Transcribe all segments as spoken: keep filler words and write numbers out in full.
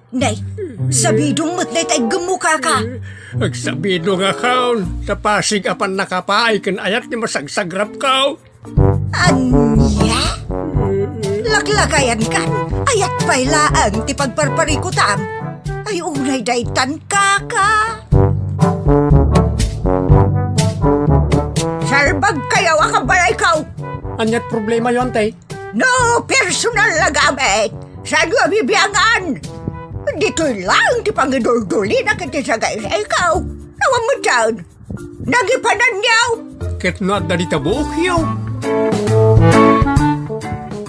Nay, sabidong met dayta iggemmo, kaka. Agsabidongakon, ta pasig a pannakapaay ken ayat ti masagsagrapko. Ania? Laklakayankan, ayat pay laeng ti pagparparikutam. Ay, unay daytan, kaka. Salbagkayo a kabalayko. Aniat problemayo, ante? No personal a gamit, saanyo a bibiangan? Ditoy laeng ti pangiduldulina ken ti sagaysayko. Awan met daytan. Nagipananyo. Ket no adda dita buokyo.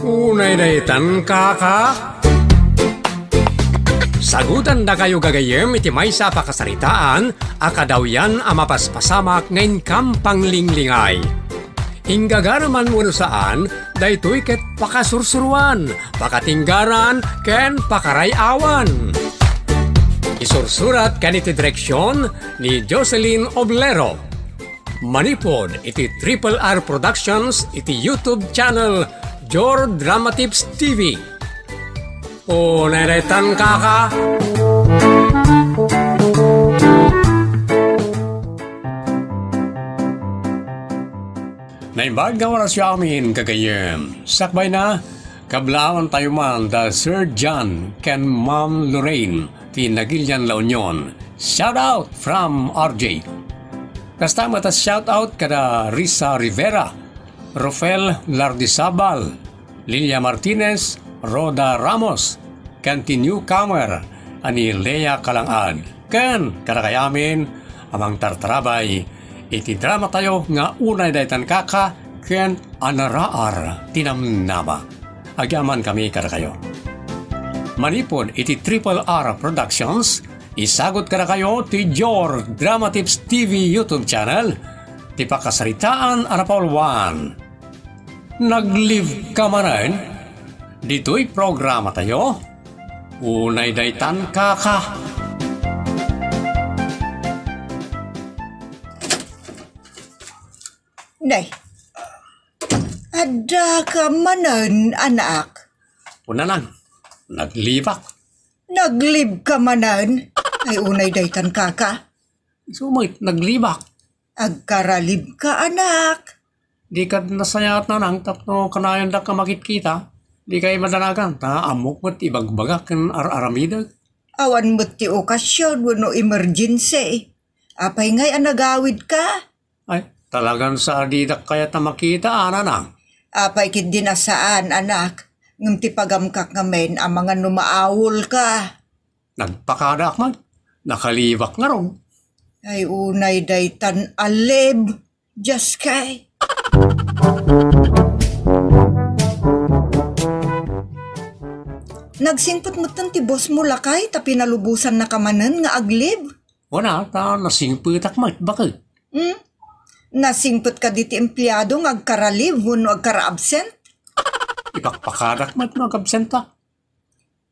Unay daytan, kaka. Sagutandakayo gagayyem iti maysa a pakasaritaan a kadawyan a mapaspasamak nga inkam panglinglingay. Inggagaraman wenno saan, daytoy ket pakasursuroan, pakatinggaran, ken pakaray-awan. Isursurat ken iti direksion ni Jocelyn Oblero. Manipud iti Triple R Productions iti YouTube channel Jor Dramatips T V. Unay daytan, kaka. Naimbag nga orasyo amin, gagayyem. Sakbayna, kablawantayo man da Sir John ken Ma'am Lorraine ti Nagilian, La Union. Shout out from R J. Kasta met a shout out kada Risa Rivera, Rofel Lardizabal, Lilia Martinez, Rhoda Ramos, ken ti newcomer a ni Lea Kalang-ad, ken kadakay amin a mangtartarabay iti dramatayo nga Unay Daytan Kaka ken Anaraar ti Namnama. Agyamankami kadakayo. Manipud iti Triple R Productions, isagut kadakayo ti Jor Dramatips T V YouTube channel, ti pakasaritaan a napauluan. Naglibka manen? Ditoy programatayo, Unay Daytan Kaka. Nay, addaka manen, anak? Unanang, naglibak. Naglibka manen? Ay, Unay Daytan Kaka. Isu met, naglibak. Agkaralibka, anak. Dika nasayaat, nanang, tapno kanayon daka makitkita. Dikay madanagan, ta ammok met ibagbagak ken ar-aramidek. Awan met ti okasion wenno emergency. Apay ngay a nagawidka? Ay, talagan sa a didak kayat a makita, a, nanang. Apay ketdin a saan, anak. Ngem ti pagamkak ngamin, amangan no maawolka. Nagpakadaak man. Nakalibak ngarud. Ay, unay daytan a lib. Diaskay. Nagsingpet metten ti boss mo, lakay, ta pinalubosannaka manen nga aglib? Wen a, ta nasingpetak met, baket. Hmm? Nasingpet kadi ti empleado nga agkaralib wenno agkara-absent? Ipakpakadak met no agabsenta.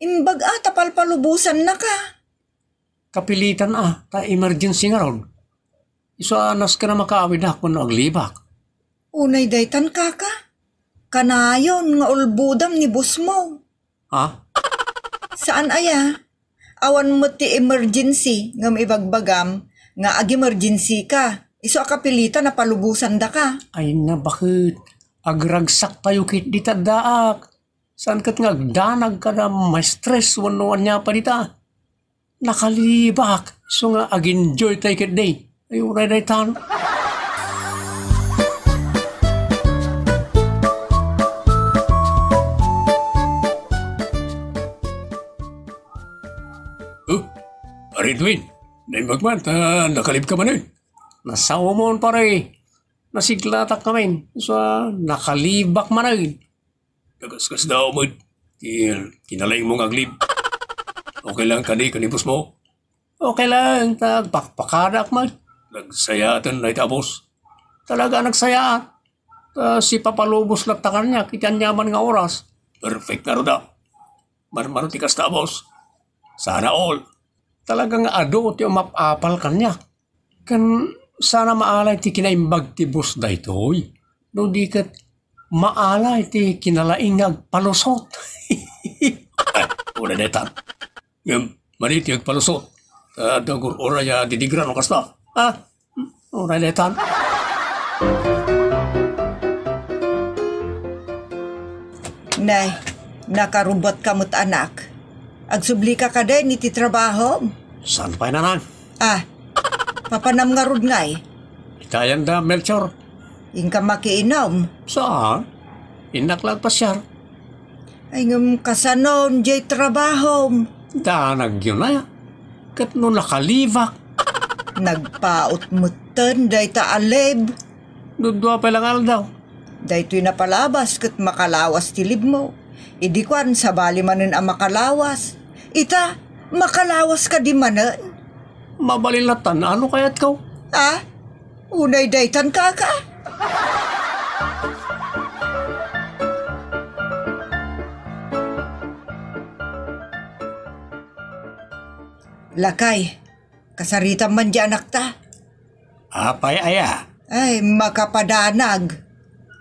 Imbag a, ta palpalubosannaka. Kapilitan a, ta emergency ngarud. Isu a nasken a makaawidak wenno aglibak. Unay daytan, kaka. Kanayon nga ulbodam ni boss mo. Ha? Saan aya? Awan met ti emergency ngem ibagbagam nga ag-emergency-ka. Isu a kapilitan a palubosandaka. Ay, nabaket. Agragsak tayo ket dita addaak. Saan ket nga agdanag kada ma-stress wenno ania pay dita. Nakalibak, isu nga ag-enjoy tayo ketdi. Ay, unay daytan. Oh, Pare Edwin, naimbag man, ta nakalibka manen. Nasaomon, pare. Nasiglatak ngamin. Isu a, nakalibak manen. Nagaskasdaaw met ti kinalaing mo nga aglib. Okay lang kadi ken ni boss mo? Okay lang, ta agpakpakadak met. Nagsayaaten dayta a boss. Talaga a nagsayaat. Ta sipapalubos latta kaniak iti aniaman nga oras. Perfect ngarud a. Marmaro ti kasta a boss. Sana all. Talaga nga adu ti umap-apal kaniak. Ken sana maalay ti kinaimbag ti boss daytoy, no di ket maalay ti kinalaing nga agpalusot. Ay, unay daytan. Ngem, Madi ti agpalusot. Adda gur-uray a didigra no kasta. Ha? Uray daytan. Nay, nakarubotka met, anak. Agsublika kadin iti trabahom? Saan pay, nanang? Ah, papanam ngarud ngay? Itayan da, Melchor. Inka makiinom? Saan? Innak la agpasiar. Ay, ngem kasanon jay trabahom? Danagyo na, ket no nakalibak. Nagpaut metten dayta a lib. Dudua pay la nga aldaw. Daytoy napalabas ket makalawas ti libmo. Idi kuan, sabali manen a makalawas. Ita, makalawas kadi manen? Mabalin lattan, ano kayatko? Ah? Unay daytan, kaka? Lakay, kasaritam man di anakta. Apay aya? Ay, makapadanag.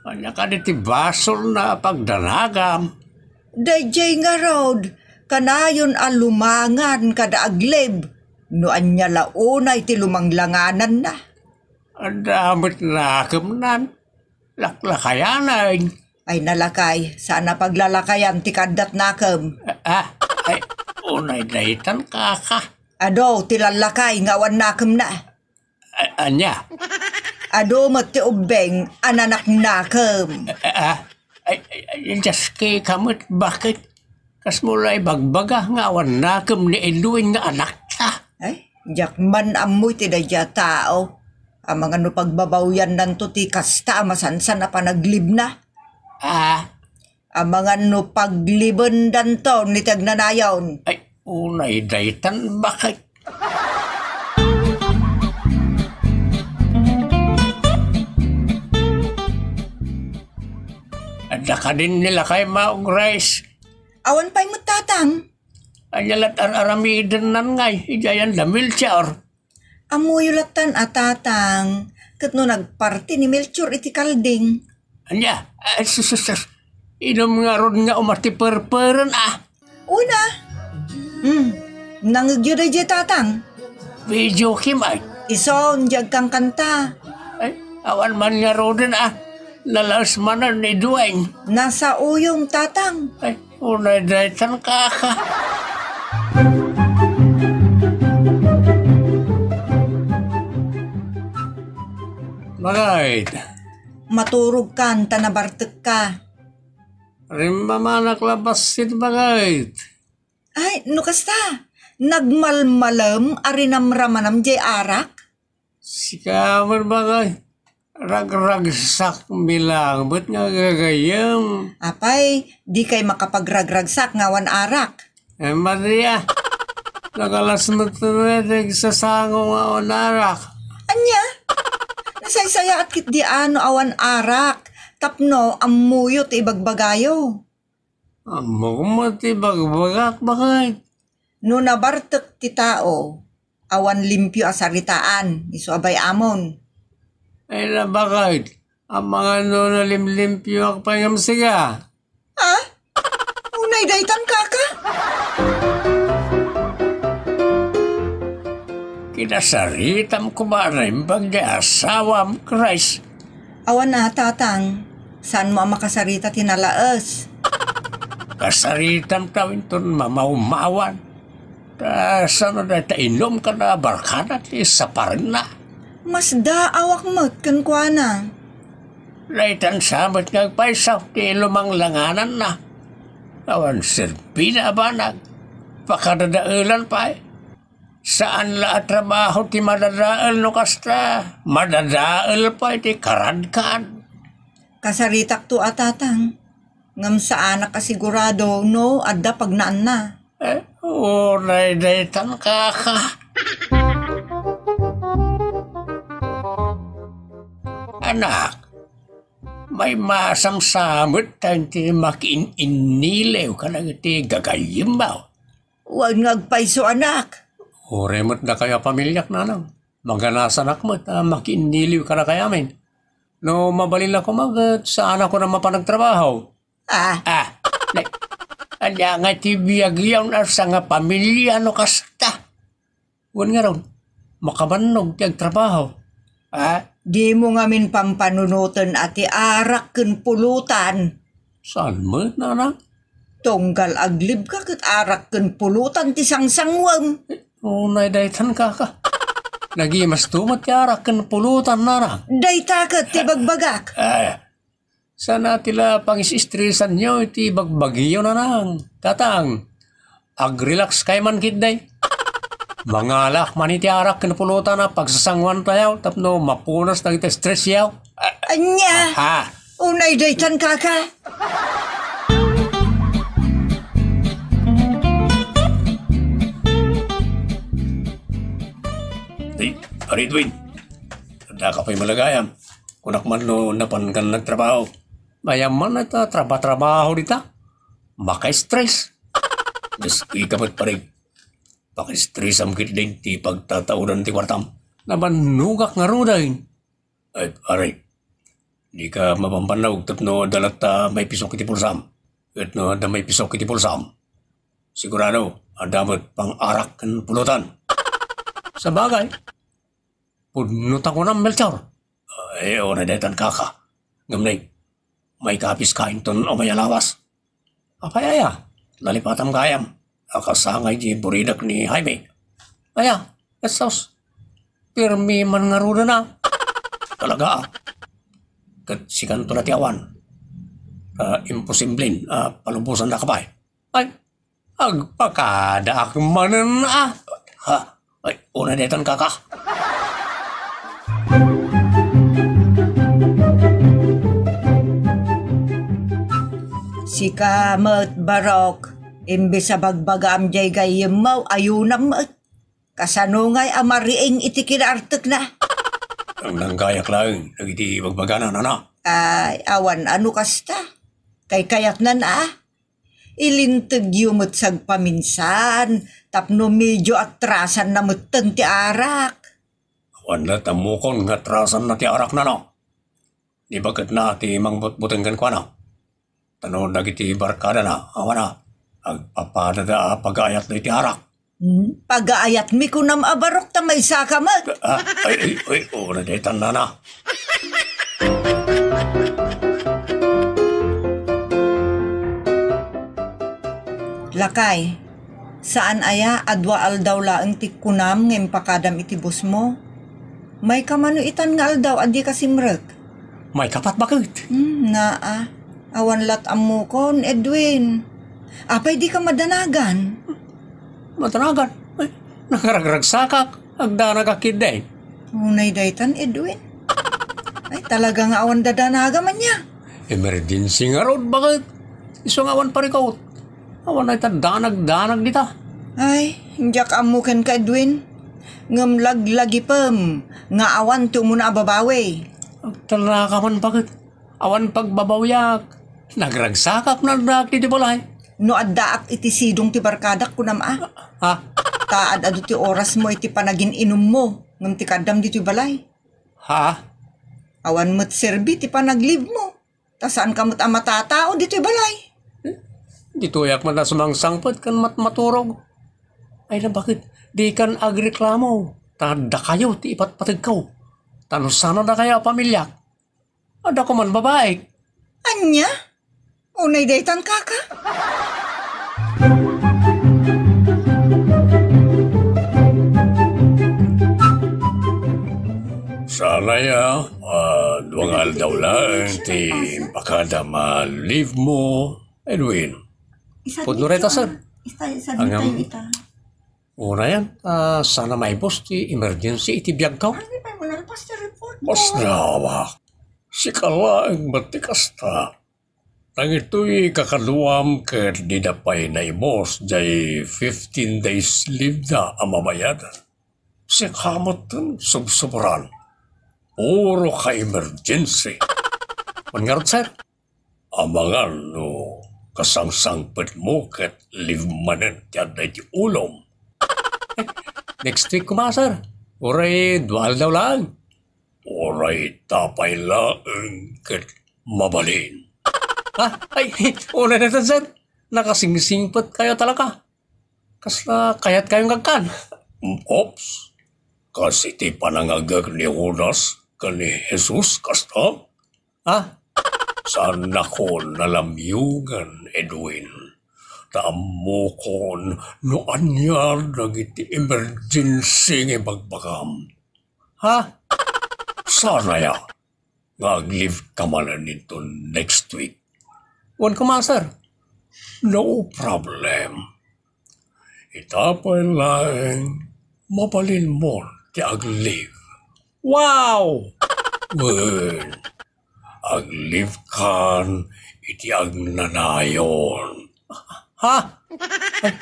Ania kadi ti basolna a pagdanagam? Daydiay ngarud, kanayon a lumangan kada aglib, no ania la unay ti lumanglangananna. Adda met nakemnan. Laklakayanen. Ay, nalakay, saan a paglalakayan ti kaaddat nakem. Ah, ay, unay daytan, kaka. Adu ti lallakay nga awan nakemna. A-, ania? Adu met ti ubbing a nanaknakem. Ah, ay, ay, ay, diaskeka met, bakit? Kasmo la ibagbaga nga awan nakem ni Edwin nga anakta. Ay, diak man ammo iti daydiay a tao. Amangan no pagbabawiannanto ti kasta a masansan a panaglibna. Ah. Amangan no paglibendanto ni ti agnanayon. Ay, unay daytan, bakit? Adda kadin ni lakay, Maong Grace? Awan pay met, tatang. Ania lat ar-aramidennan ngay, idiay da Melchor? Ammoyo lattan a tatang, ket no nagparti ni Melchor iti kalding. Ania? Ay, sus, sus, sus. Inum ngarud nga umati perperen, ah. Una. Hmm. Nangegyo daydiay, tatang. Video game, ay. Isu, diay agkankanta. Ay, awan man ngaruden, ah. Nalaes manen ni Dueng. Nasauyong, tatang. Ay, unay daytan, kaka. Bagayt. Maturogkan ta nabartekka. Rimmamanak la bassit, bagayt. Ay, no kasta, nagmalmalem a rinamramanam jay arak? Sika met, bagay, ragragsak mi laeng met nga gagayyem. Apay, dikay makapagragragsak nga awan arak? Eh, Maria, nakalas met ti agsasango nga awan arak. Ania? Nasaysayaat ketdi a no awan arak, tapno ammoyo ti ibagbagayo. Ammok met ti ibagbagak, bakit? No nabartek ti tao, awan limpio a saritaan, isu a bay-amon. Ay, na bakit? Amangan no nalimlimpioak pay ngem sika. Ah? Unay daytan, kaka? Kinasaritam koma a naimbag ti asawam, Christ. Awan a, tatang. Saanmo a makasarita ti nalaes? Kasaritam ta inton mamawmawan. Ta saan a dayta inum ken barkada ti saparenna? Masdaawak met kenkuana. Daytan sa met nga agpayso ti lumanglangananna. Awan serbina a banag. Pakadadaelan pay. Saan la a trabaho ti madadael no kasta. Madadael pay ti karadkad. Kasaritakto a, tatang. Ngem saanak a sigurado no adda pagnaanna. Eh, unay daytan, kaka. Anak, maimasam sa met ta inti makiin-inniliw kadagiti gagayyemmo. Wen nga agpayso, anak. Uray met dakayo a pamiliak, nanang. Maganasanak met a makiinniliw kadakayo amin. No mabalin la koma ket saanak a mapan agtrabaho. Ah. Ah. Ne-, Ania nga ti biag yaw nga sangapamilia no kasta? Wen ngarud, makabannog ti agtrabaho. Ah, dimo ngamin pampanunoten a ti arak ken pulutan. Saan met, nanang? Tunggal aglibka ket arak ken pulutan ti sangsangwem. Unay daytan, kaka. Nagimasto met ti arak ken pulutan, nanang. Dayta ket ti bagbagak. Ay, sana ti la pangis-istresanyo iti bagbagiyo, nanang. Tatang, agrelax kay man ketdi. Mangalak man iti arak ken pulutan a pagsasangwantayo tapno mapunas dagiti stressyo. Ania? Ha? Unay daytan, kaka. Ay, Ari Edwin, adda ka pay malagayam. Kunak man no napan kan nagtrabaho. Mayam man ita traba-trabaho dita. Maka-stress. Dios, ikaw met, pare. Paka-stressam ketdin ti pagtataudan ti kuartam. Nabannogak ngaruden. Ay, pare. Dika mapampannog tapno adda latta maipisok iti pulsam. Ket no adda maipisok iti pulsam, sigurado, adda met pang-arak ken pulutan. Sabagay, pudno ta kunam, Melchor. Ay, unay daytan, kaka. Ngem nay, maikapis ka inton umay a lawas. Apay aya? Nalipatam gayam. Akasangay di buridak ni Jaime. Aya, esos. Pirmi man ngaruden a. Talaga, ah. Ket sikanto la ti awan. Ah, imposiblin, ah, palubosan da ka pay. Ay, agpakadaak manen, ah. Ha? Ay, una daytan, kaka. Sika met, Barok, imbes a bagbagaam jay gayyemmo, ayunam met. Kasano ngay a mariing iti kinaartekna? Nanggayak laeng dagiti bagbagana, nana. Ay, awan a no kasta. Kaykayatnan a. Ilintegyo met sagpaminsan tapno medio atrasanna metten ti arak. Awan la tammokon nga atrasanna ti arak, nana. Ni baketna ti mangbutbuteng kenkuana. Tano dagiti barkadana, awan a, agpapadada a pagaayatda iti arak. Hmm? Pagaayatmi kunam a Barok ta maysaka met. Ah, ay, ay, ay, una daytan, nana. Lakay, saan aya a dua aldaw laeng ti kunam nga impakadam iti boss mo? Mayka mano itan nga aldaw a dika simrek? Maykapat baket. Hmm, naa. Awan lat ammokon, Edwin. Apay dika madanagan? Madanagan? Ay, nakaragragsakak. Agdanagak ketdi. Unay daytan, Edwin. Ay, talaga nga awan dadanagam ania. Emergency ngarud, baket? Isu nga awan parikut. Awan dayta danag-danag dita. Ay, diak ammo kenka, Edwin. Ngem laglagipem nga awan ti umuna a babawi. Agtalnaka man, baket? Awan pagbabawiak. Nagragsakak nardak iti balay. No addaak iti sidong ti barkadak, kunam a. Ha? Ta ad-adu ti orasmo iti panagin-inummo, ngem ti kaddam ditoy balay. Ha? Awan met serbi ti panaglibmo. Ta saanka met a matatao ditoy balay. Ditoyak met a sumangsangpet ken matmaturog. Ay, na bakit? Dikan agreklamo. Ta dakayo ti ipatpategko. Ta no saan a dakayo a pamiliak, adda koman babaik. Ania? Unay daytan, kaka? Saan aya, ah, dua nga aldaw laeng ti impakadam a leave mo, Edwin. Isa Pudno dito, reta, sir. Isa, isa Angam- dito, ita. Unayan, ah, saan a maibus ti emergency iti biagko. Ano pa mo na, Pastor, report mo? Mas nawak. Sika laeng met ti kasta. Dagitoy kakaduam ket dida pay naibus jay fifteen days leave da a mabayad. Sika metten subsubran. Puro ka emergency. Wen ngarud, sir? Amangan no kasangsangpetmo ket leave manen ti adda iti ulom. Next week koma, sir. Uray dua aldaw laeng. Uray ta pay laeng ket mabalin. Ha? Ay, una na, sir. Nakasingsingpetkayo talaga. Kasla kayatkayo nga agkan? Oops. Kas iti panangagek ni Judas ken ni Jesus, kasta? Ha? Saannakon a lamyugen, Edwin. Ta ammokon no ania dagiti emergency nga ibagbagam. Ha? Saan aya nga ag-leave ka manen inton next week? Wen koma, sir. No problem. Ita pay laeng, mabalinmon ti ag-leave. Wow! Wen, ag-leave kan iti agnanayon. Ha? Ay,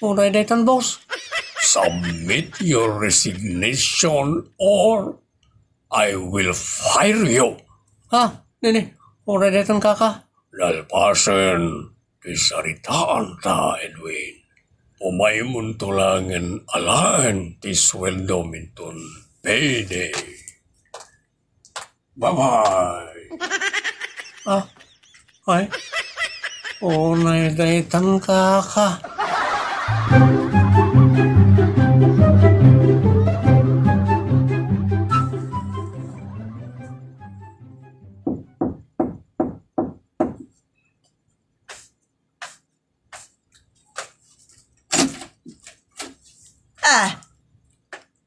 uray daytan, boss. Submit your resignation or I will fire you. Ha? Nini, uray daytan, kaka. Nalpasen ti saritaan ta, Edwin. Umaymonto laengen alaen ti sueldom inton payday. Bye-bye. Ah, ay. Unay daytan, kaka. Ah,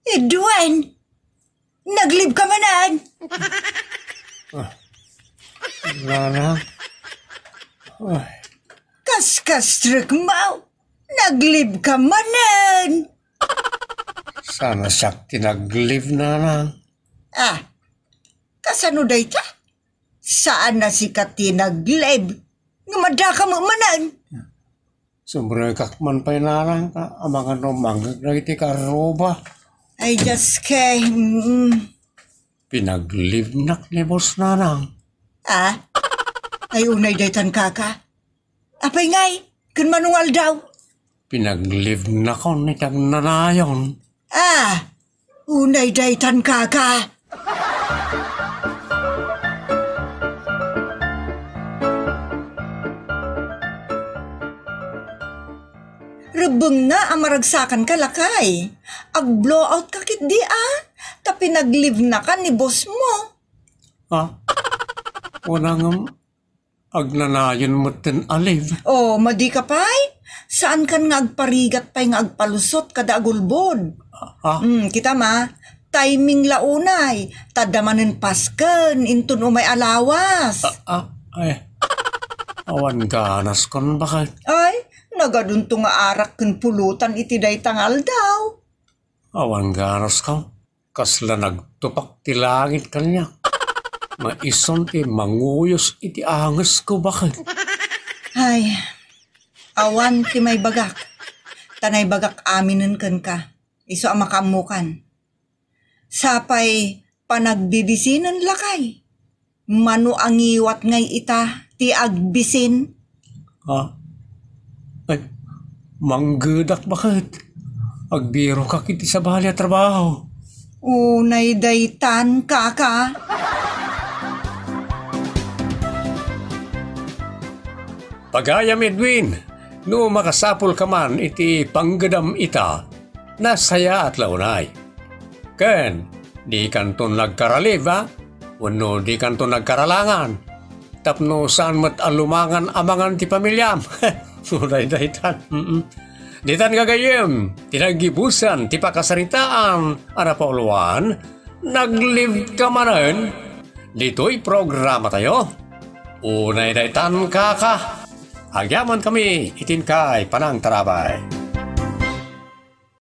Edwin, nag-leave ka manen? Ah, Nanang. Ay. Kaskas, Rick Mau, nag-leave ka manen? Saan a siak ti nag-leave, Nanang. Ah, kasano dayta? Saan a sika ti nag-leave? Nga madaka met manen? Sumrekak man pay, Nanang, ta amangan no mangngeg dagiti karruba. Ay, Diyos, kay, mm. Pinag-leave-nak ni boss, Nanang. Ah? Ay, unay daytan, kaka. Apay ngay, ken mano nga aldaw? Pinag-leave-nakon iti agnanayon. Ah, unay daytan, kaka. Rebbengna a maragsakanka, lakay. Ag-blowout ka ketdi, a? Ta pinag-leave-naka ni boss mo. Ha? Wala ngem agnanayon metten a leave. Oh, madi ka pay? Saankan nga agparigat pay nga agpalusot kada agulbod? Ah. Hmm, kita ma, timing la unay, ta adda manen pasken inton umay a lawas. Ah, ah, ay. Awan ganaskon, baket. Ay, nagadunto nga arak ken pulutan iti dayta nga aldaw. Awan ganaskon. Kasla nagtupak ti langit kaniak. Nga isun ti manguyos iti angesko, baket. Ay, awan ti maibagak. Ta naibagak aminen kenka. Isu a makaammokan. Sapay panagbibisinen, lakay. Mano a ngiwat ngay ita ti agbisin? Ha? Ay, manggedak, baket. Agbirokak iti sabali a trabaho. Unay daytan, kaka. Pagayam, Edwin, no makasapulka man iti panggedam ita, nasayaat la unay. Ken, dikanton nagkaraliba, wenno dikanton nagkaralangan, tapno saan met a lumangan a mangan ti pamiliam. Uray daytan. Mm-mm. Ditan gagayyem, ti naggibusan ti pakasaritaan a napauluan, nag-leave ka manen? Ditoy programatayo. Unay daytan, kaka. Agyaman kami iti inkay panangtarabay.